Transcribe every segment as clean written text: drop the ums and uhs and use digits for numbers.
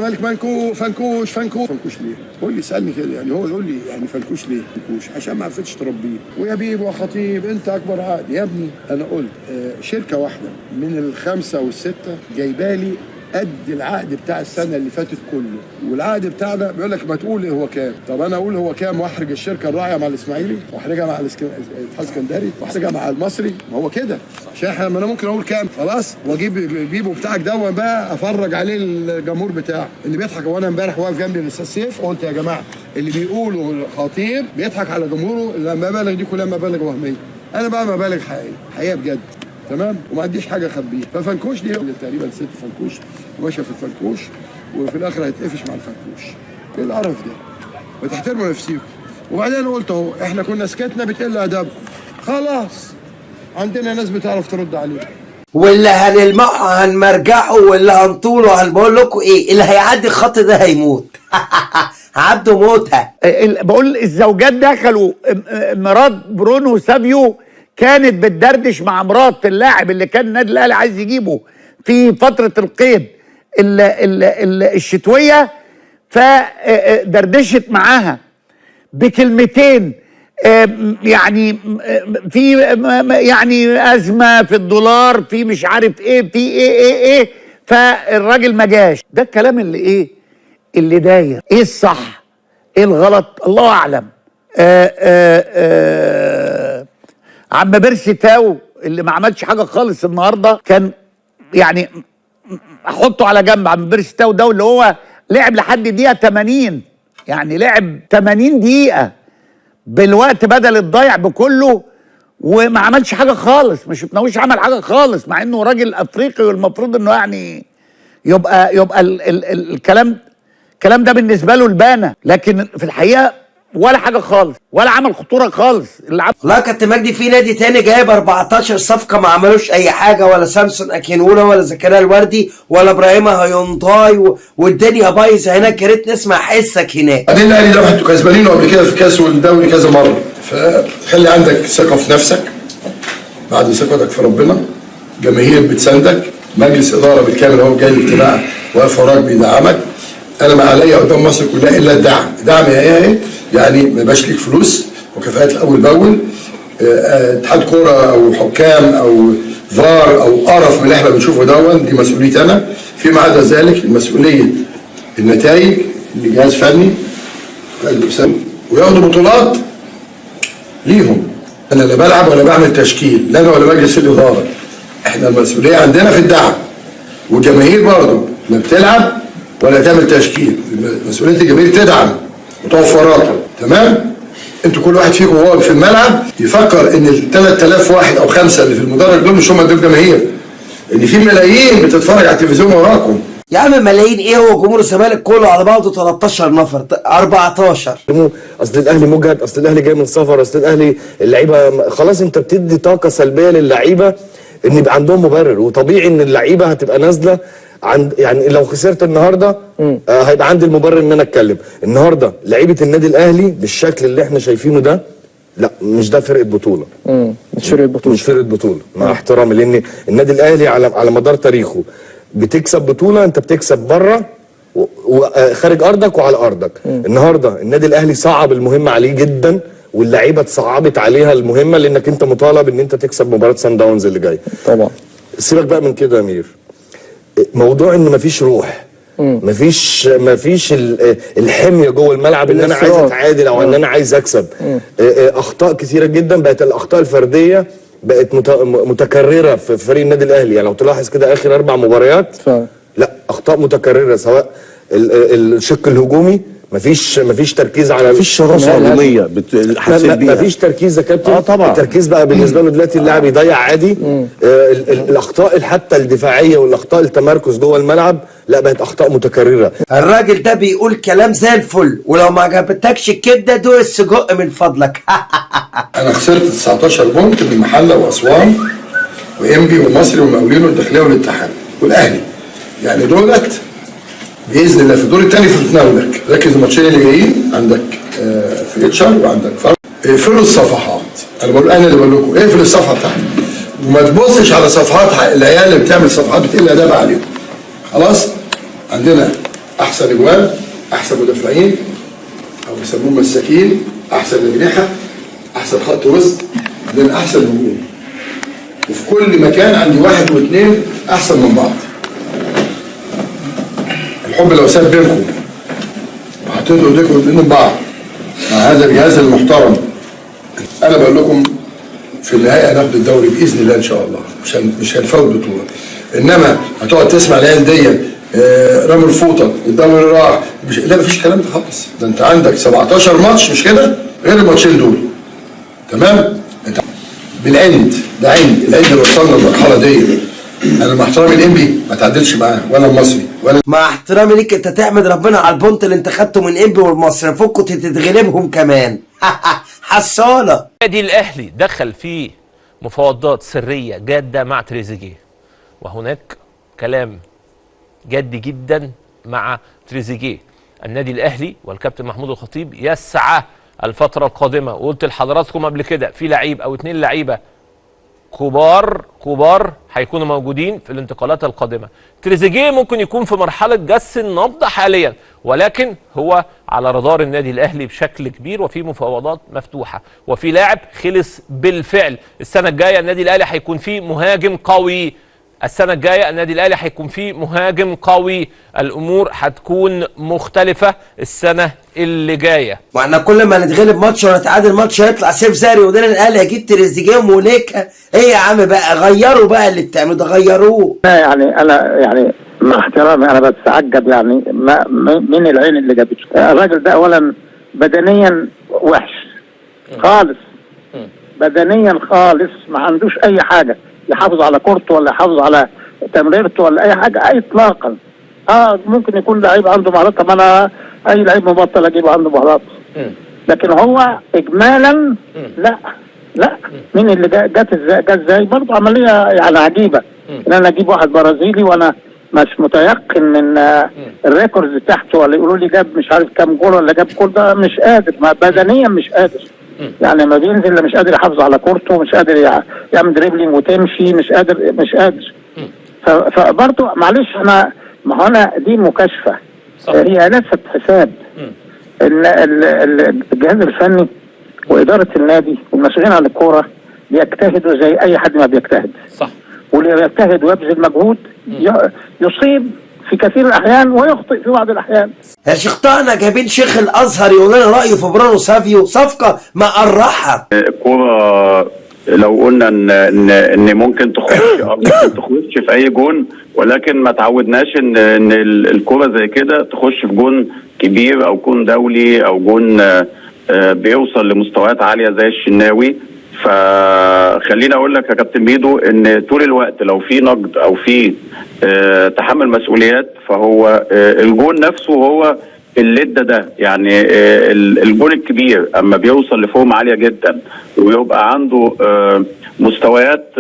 مالك مالكو فنكوش فنكوش فنكوش ليه؟ هو اللي يسالني كده، يعني هو يقول لي يعني فنكوش ليه؟ فنكوش عشان ما عرفتش تربيه. ويا بيبو يا خطيب انت اكبر عقد يا ابني. انا قلت شركة واحدة من الخمسة والستة جايبالي قد العقد بتاع السنة اللي فاتت كله، والعقد بتاعنا بيقول لك ما تقول هو كام. طب انا اقول هو كام واحرج الشركة الراعيه مع الاسماعيلي، واحرجها مع الاتحاد الاسكندري، واحرجها مع المصري؟ ما هو كده عشان احنا، ما انا ممكن اقول كام خلاص واجيب بيبو بتاعك ده بقى افرج عليه الجمهور بتاعه اللي بيضحك. وانا امبارح واقف جنبي الاستاذ سيف قلت يا جماعة اللي بيقولوا الخطيب بيضحك على جمهوره، المبالغ دي كلها مبالغ وهمية. انا بقى مبالغ حقيقية، حقيقية بجد، تمام، وما عنديش حاجة اخبيها. ففنكوش دي تقريبا ست فنكوش وماشية في الفنكوش، وفي الاخر هيتقفش مع الفنكوش. ايه القرف ده؟ ما تحترموا نفسيكم. وبعدين قلت اهو احنا كنا سكتنا بتقل ادبكم، خلاص عندنا ناس بتعرف ترد عليكم. واللي هنلمعه هنمرجعه، واللي هنطوله هنقول لكم ايه، اللي هيعدي الخط ده هيموت. عبده موته. بقول الزوجات دخلوا، مرات برونو سافيو كانت بتدردش مع مرات اللاعب اللي كان النادي الاهلي عايز يجيبه في فترة القيد ال ال ال الشتوية، فدردشت معاها بكلمتين، يعني في يعني ازمة في الدولار، في مش عارف ايه، في ايه ايه ايه، فالراجل ما جاش. ده الكلام اللي ايه اللي داير، ايه الصح ايه الغلط الله اعلم. آآ آآ عم بيرسي تاو اللي ما عملش حاجة خالص النهارده، كان يعني احطه على جنب. عم بيرسي تاو ده اللي هو لعب لحد دقيقة 80، يعني لعب 80 دقيقة بالوقت بدل الضيع بكله، وما عملش حاجة خالص، ما شفناهوش عمل حاجة خالص، مع انه راجل افريقي والمفروض انه يعني يبقى ال ال ال الكلام ده بالنسبة له البانه، لكن في الحقيقة ولا حاجة خالص، ولا عمل خطورة خالص. اللي عمل والله يا كابتن مجدي في نادي تاني جايب 14 صفقة ما عملوش اي حاجة، ولا سامسون اكينولا ولا زكريا الوردي ولا ابراهيم هيونداي والدنيا بايظة هناك. يا ريت نسمع حسك هناك. بعدين الاهلي ده انتوا كسبانينه قبل كده في كاس والدوري كذا مرة، فخلي عندك ثقة في نفسك بعد ثقتك في ربنا، جماهير بتساندك، مجلس ادارة بالكامل هو جاي الاجتماع واقف وراك بيدعمك. انا ما عليا قدام مصر كلها الا الدعم. دعم ايه؟ يعني ما يبقاش ليك فلوس وكفاءات اول باول، اتحاد كورة او حكام او فار او قرف من اللي احنا بنشوفه دون، دي مسؤوليتي انا. فيما عدا ذلك المسؤولية النتائج لجهاز فني وياخدوا بطولات ليهم. انا لا بلعب ولا بعمل تشكيل، لا انا ولا مجلس الادارة. احنا المسؤولية عندنا في الدعم، والجماهير برضه لا بتلعب ولا تعمل تشكيل، مسؤولية الجماهير تدعم وتقف وراكم، تمام؟ انتوا كل واحد فيكم وهو في الملعب يفكر ان ال 3000 واحد او خمسة اللي في المدرج دول مش هم دول جماهير، ان في ملايين بتتفرج على التلفزيون وراكم. يا عم ملايين ايه؟ هو جمهور الزمالك كله على بعضه 13 نفر، 14. اصل الاهلي مجهد، اصل الاهلي جاي من سفر، اصل الاهلي اللعيبة خلاص. انت بتدي طاقة سلبية للعيبة ان يبقى عندهم مبرر، وطبيعي ان اللعيبة هتبقى نازله عند، يعني لو خسرت النهارده هيبقى عندي المبرر ان انا اتكلم. النهارده لعيبة النادي الاهلي بالشكل اللي احنا شايفينه ده، لا مش ده فرقه بطوله. مش فرقه بطوله، مش فرقه بطوله مع احترامي، لان النادي الاهلي على مدار تاريخه بتكسب بطوله، انت بتكسب بره وخارج ارضك وعلى ارضك. النهارده النادي الاهلي صعب المهمة عليه جدا، واللعيبة اتصعبت عليها المهمة، لانك انت مطالب ان انت تكسب مباراة سان داونز اللي جاي. طبعا سيبك بقى من كده يا امير، موضوع ان مفيش روح، مفيش الحمية جوه الملعب ان انا عايز اتعادل او ان انا عايز اكسب. اخطاء كثيرة جدا، بقت الاخطاء الفردية بقت متكررة في فريق النادي الاهلي. يعني لو تلاحظ كده اخر 4 مباريات لا اخطاء متكررة، سواء الشق الهجومي مفيش تركيز على، مفيش شراسة هجومية حسيت بيها، مفيش تركيز يا كابتن. طبعا التركيز بقى بالنسبة له دلوقتي اللاعب يضيع عادي. الاخطاء حتى الدفاعية والاخطاء التمركز جوه الملعب، لا بقت اخطاء متكررة. الراجل ده بيقول كلام زي الفل، ولو ما عجبتكش الكبده دوق السجق من فضلك. انا خسرت 19 point من المحلة واسوان وانبي والمصري والمقاولين والداخليه والاتحاد والاهلي، يعني دولت باذن الله في الدور الثاني في تناولك. ركز الماتشين اللي جايين، عندك فيوتشر وعندك فرق. اقفلوا الصفحات، انا بقول، انا اللي بقول لكم اقفل الصفحة بتاعتك وما تبصش على صفحات العيال اللي بتعمل صفحات بتقل ادب عليهم. خلاص عندنا احسن اجوان، احسن مدافعين او بيسموهم مساكين، احسن اجنحة، احسن خط وسط، عندنا احسن هجوم. وفي كل مكان عندي واحد واثنين احسن من بعض. الحب لو ساب بينكم وحطيتوا ايديكم الاثنين بعض مع هذا الجهاز المحترم، انا بقول لكم في النهاية هناخد الدوري باذن الله ان شاء الله، مش هنفوت بطوله. انما هتقعد تسمع العيال دي رموا الفوطه، الدوري راح، مش لا مفيش كلام ده خالص. ده انت عندك 17 ماتش مش كده؟ غير الماتشين دول. تمام؟ انت بالعند، ده عند، العند اللي وصلنا للمرحلة دي. انا مع احترامي الانبي ما تعدلش معاه ولا المصري ولا مع احترامي ليك، انت تحمد ربنا على ال point اللي انت خدته من انبي والمصري، المفروض كنت تتغلبهم كمان. حصاله. النادي الاهلي دخل في مفاوضات سرية جاده مع تريزيجيه، وهناك كلام جد جدا مع تريزيجيه. النادي الاهلي والكابتن محمود الخطيب يسعى الفترة القادمة، وقلت لحضراتكم قبل كده في لعيب او 2 لعيبة كبار كبار هيكونوا موجودين في الانتقالات القادمة. تريزيجيه ممكن يكون في مرحلة جس النبض حاليا، ولكن هو على رادار النادي الاهلي بشكل كبير، وفي مفاوضات مفتوحة، وفي لاعب خلص بالفعل. السنة الجاية النادي الاهلي هيكون فيه مهاجم قوي، السنة الجاية النادي الاهلي هيكون فيه مهاجم قوي، الامور هتكون مختلفة السنة اللي جاية. واحنا كل ما نتغلب ماتش ولا نتعادل ماتش هيطلع سيف زاري ودنا الاهلي هيجيب تريزيجيه وموليكا. ايه يا عم بقى، غيروا بقى اللي بتعملوه ده، غيروه. يعني انا يعني مع احترامي انا بتعجب يعني من العين اللي جابته الراجل ده. اولا بدنيا وحش خالص، بدنيا خالص، ما عندوش اي حاجة يحافظ على كورته ولا يحافظ على تمريرته ولا اي حاجة اطلاقا. ممكن يكون لعيب عنده مهارات، طب انا اي لعيب مبطل اجيبه عنده مهارات، لكن هو اجمالا لا لا. مين اللي جت ازاي؟ جت ازاي برضه عملية يعني عجيبة ان انا اجيب واحد برازيلي وانا مش متيقن من ال records بتاعته، ولا يقولوا لي جاب مش عارف كام جول ولا جاب جول، ده مش قادر، ما بدنيا مش قادر. يعني ما بينزل مش قادر يحافظ على كورته، مش قادر يعمل dribbling وتمشي، مش قادر مش قادر. فبرضه معلش انا ما هو انا دي مكاشفه، هي ليست حساب. الجهاز الفني واداره النادي والمسؤولين عن الكورة بيجتهدوا زي اي حد ما بيجتهد، صح، واللي يجتهد ويبذل مجهود يصيب في كثير الاحيان ويخطئ في بعض الاحيان. يا شيخ طه، جايبين شيخ الازهر يقول لنا رايه في برونو سافيو، صفقة مقرحه. الكورة لو قلنا ان ان ان ممكن تخش او ممكن تخش في اي جون، ولكن ما تعودناش ان الكورة زي كده تخش في جون كبير او جون دولي او جون بيوصل لمستويات عالية زي الشناوي. فخليني اقول لك يا كابتن ميدو ان طول الوقت لو في نقد او في تحمل مسؤوليات، فهو الجون نفسه هو اللي ادى ده. يعني الجون الكبير اما بيوصل ل form عالية جدا ويبقى عنده مستويات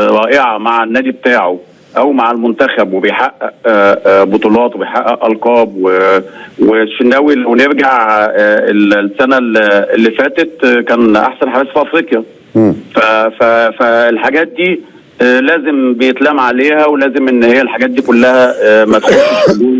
رائعة مع النادي بتاعه او مع المنتخب، وبيحقق بطولات وبيحقق القاب. والشناوي لو نرجع السنة اللي فاتت كان احسن حارس في افريقيا. فالحاجات دي لازم بيتلام عليها، ولازم ان هي الحاجات دي كلها ما تخشش جون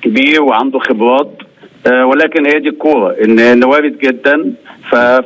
كبير وعنده خبرات، ولكن هي دي الكورة ان وارد جدا.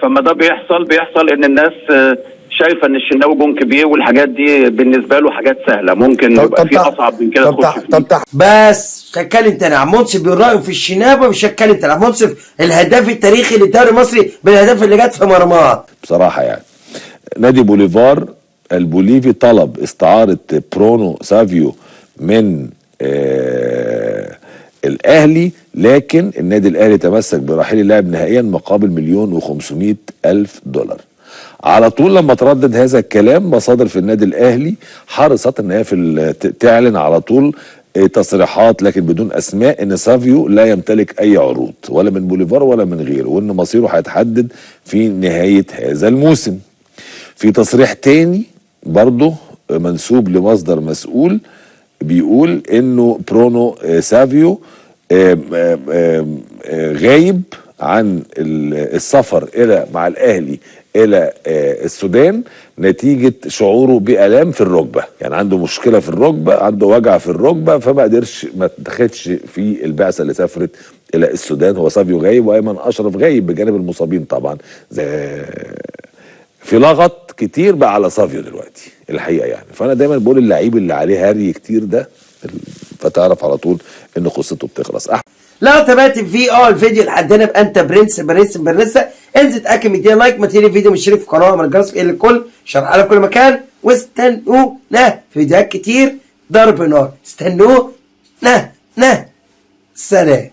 فما ده بيحصل ان الناس شايفه ان الشناوي جون كبير، والحاجات دي بالنسبة له حاجات سهلة، ممكن يبقى في اصعب من كده تخش فيه. بس مش هتكلم تاني. عم منصف بيقول رايه في الشناوي، مش هتكلم تاني. عم منصف الهداف التاريخي للدوري المصري بالهدف اللي جت في مرماه. بصراحة يعني نادي بوليفار البوليفي طلب استعارة برونو سافيو من الاهلي، لكن النادي الاهلي تمسك برحيل اللاعب نهائيا مقابل $1,500,000. على طول لما تردد هذا الكلام مصادر في النادي الاهلي حرصت ان هي في تعلن على طول تصريحات لكن بدون اسماء ان سافيو لا يمتلك اي عروض ولا من بوليفار ولا من غيره، وان مصيره هيتحدد في نهاية هذا الموسم. في تصريح تاني برضه منسوب لمصدر مسؤول بيقول انه برونو سافيو غايب عن السفر الى مع الاهلي الى السودان نتيجة شعوره بالام في الركبة، يعني عنده مشكلة في الركبة، عنده وجع في الركبة، فما قدرش ما اتخدش في البعثة اللي سافرت الى السودان. هو سافيو غايب وايمن اشرف غايب بجانب المصابين طبعا. في لغط كتير بقى على سافيو دلوقتي الحقيقة يعني، فانا دايما بقول اللعيب اللي عليه هري كتير ده فتعرف على طول ان قصته بتخلص. لو تابعت في الفيديو لحد هنا يبقى انت برنس برنس برنسه. انزل اتاكد من ادينا like، ما تيجي الفيديو مشترك في القناة وعمل الجرس في الكل، share على كل مكان، واستنونا في فيديوهات كتير ضرب نار. استنونا. سلام.